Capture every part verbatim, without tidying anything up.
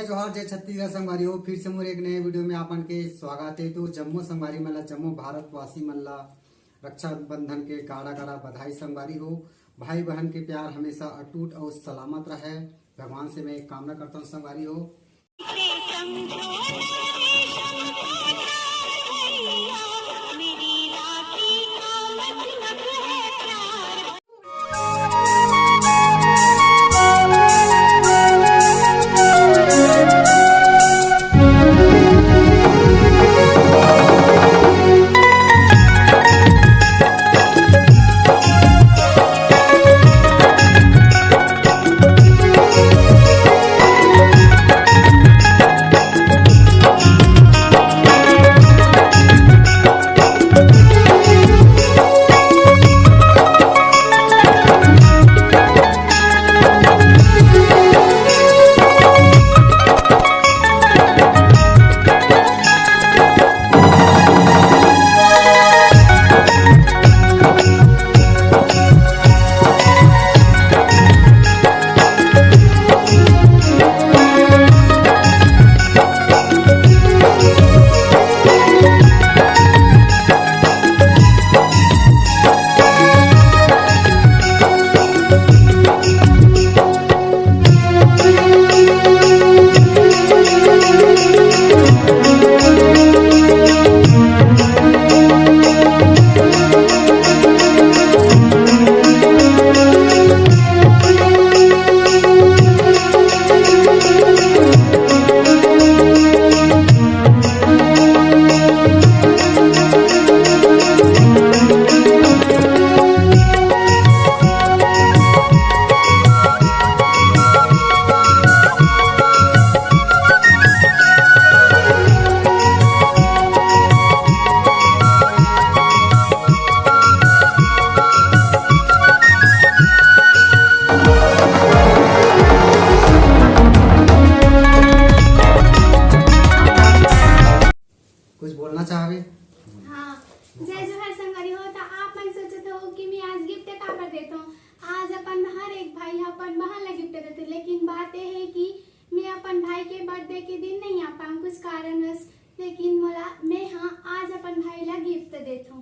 जोहार, जय छत्तीसगढ़ संगवारी हो। फिर से मोर एक नए वीडियो में आप मन के स्वागत है। तो जम्मो संगवारी मन ला, जम्मो भारतवासी मन ला रक्षाबंधन के गाड़ा गाड़ा बधाई संगवारी हो। भाई बहन के प्यार हमेशा अटूट और सलामत रहे, भगवान से मैं कामना करता हूँ संगवारी हो। कुछ बोलना चाहबे? हाँ, जय जोहार संगवारी हो। तो आप मन सोचत हो कि मैं आज गिफ्ट काबर देत हूँ। आज अपन हर एक भाई ह अपन बहन ला गिफ्ट देथे, लेकिन बात ये है कि मैं अपन भाई के बर्थडे के दिन नहीं आ पाऊँ कुछ कारणवश, लेकिन मोला, मैं हाँ आज अपन भाई ला गिफ्ट देत हूँ।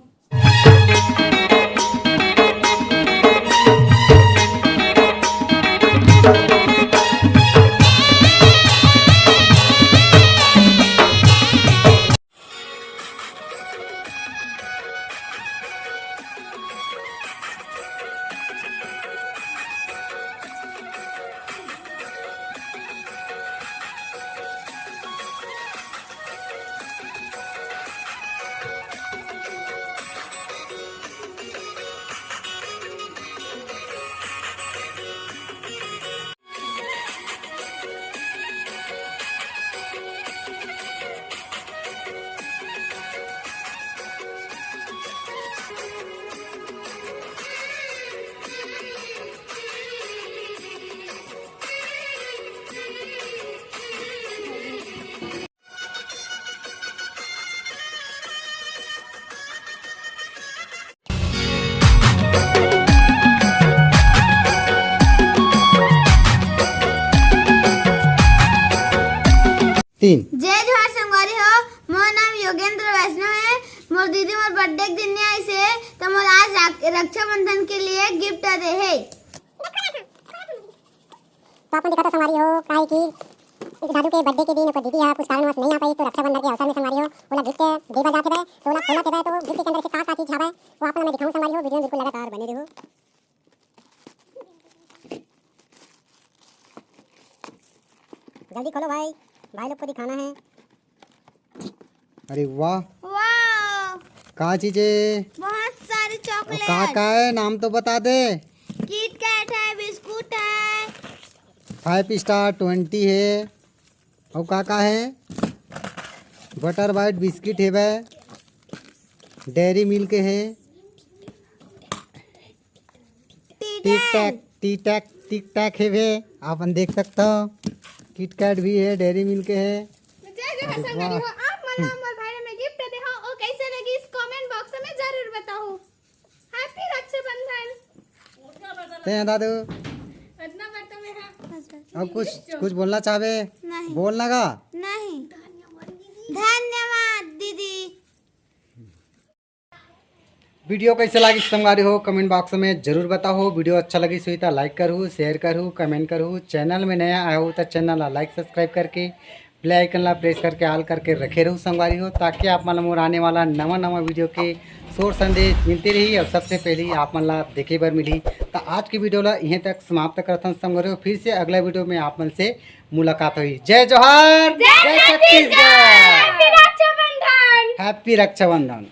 तीन। जय जोहार संगवारी हो, मोर नाम योगेंद्र वैष्णव है। मोर दीदी मोर बर्थडे के दिन नहीं आई से, तो मोर आज राख-, रक्षाबंधन के लिए गिफ्ट दे है। तो अपन दिखा तो संगवारी हो, काहे कि दादू के बर्थडे के दिन ओकर दीदी ह कुछ कारणवश नहीं आ पाई, तो रक्षाबंधन के अवसर में संगवारी हो, ओला गिफ्ट दे बर जात हवय, तो ओला खोलत हवय, तो गिफ्ट के अंदर से का का चीज हवय, वो आप मन ला मैं दिखाऊं संगवारी हो, वीडियो में बिल्कुल लगातार बने रहो। जल्दी खोलो भाई, भाई लोग को दिखाना है। अरे वाह, वाह, का चीज है? बहुत सारे और का चॉकलेट। का है, नाम तो बता दे। किट कैट है, बिस्कुट है। फाइव स्टार ट्वेंटी है। और का का है? बटर बाइट बिस्किट है बे, डेयरी मिल्क है, टी टैक, टी टैक, टिक टैक है बे, आप मन देख सकता हो। किटकैट भी है, डेयरी मिल्क है। जय जोहार अरे संगवारी वाह। हो, आप मन ला मोर भाई में गिफ्ट दे हो, ओ कैसे लगिस कमेंट बॉक्स में जरूर बताओ। हैप्पी रक्षाबंधन। ते हैं दादू, इतना बर्तन में है। और कुछ, कुछ बोलना चाहबे? बोलना का? नहीं। धन्यवाद दीदी। वीडियो कैसे लागिस संगवारी हो, कमेंट बॉक्स में जरूर बताओ। वीडियो अच्छा लगिस होही त लाइक करहू, शेयर करहू, कमेंट करहू। चैनल में नया आए हो त चैनल ला लाइक सब्सक्राइब करके बेल आइकन ला प्रेस करके ऑल करके रखे रहू संगवारी हो, ताकि आप मन ला मोर आने वाला नवा नवा वीडियो के शोर संदेश मिलते रही और सबसे पहले आप मन ला देखे बर मिली। त आज की वीडियो ला इहें तक समाप्त करथन संगवारी हो। फिर से अगला वीडियो में आप मन से मुलाकात होही। जय जोहार, जय छत्तीसगढ़। Happy रक्षाबंधन। Happy रक्षाबंधन।